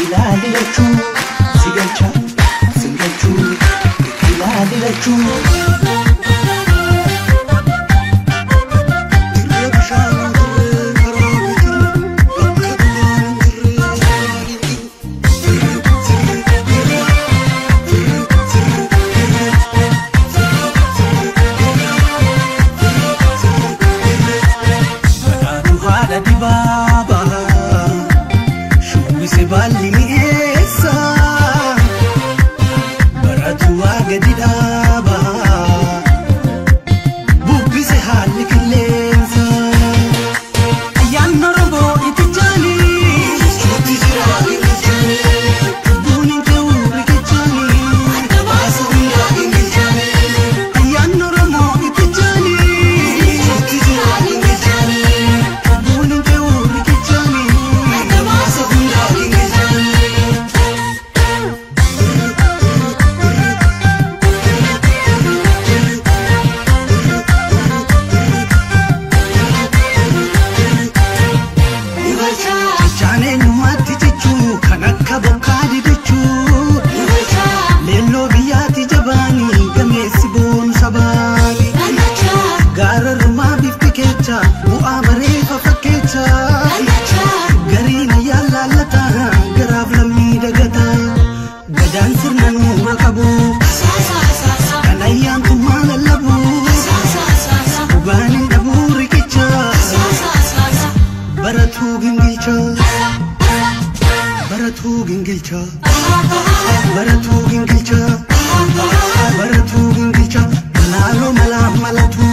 Ilaali lachuu si galcha sin galchuu ilaali lachuu. Dirree bishaanii dirree karaa bidiruu bakka dhugaan hin jirre dhugaan hin jiru. Firri sirri dirree firri sirri dirree firri sirri dirree firri sirri dirree. Badhaatu haadha dibaabaa shubbise baalli mi'eessa baratu waa gadi dhaabaa bubbise haalli qilleensa. Ayyaanni Oromoo itti jaanii Chuutti jira gingilchaanii lubbuun hin ka'u riqichaanii. adda baasa hundaa gingilchaanii. Ayyaanni Oromoo itti jaanii Chuutti jira gingilchaanii lubbuun hin ka'u riqichaanii. adda baasa hundaa gingilchaanii. Jechaan eenyummaatti jechuu kan akka bokkaa didachuu leelloo biyyaatti jabaanii gameessi boonu sabaani gaararrumaa bifti keecha bu'aa bareefa fakkeecha gariin ayyaan laallataa garaaf lammii dagataa gadaan sirna nuuma qabu kan ayyaantummaa lallabu dhugaan hin dhabuu riqicha baratuu gingilcha baratuu gingilcha baratuu gingilcha baratuu gingilcha malaaloo malaa malatu.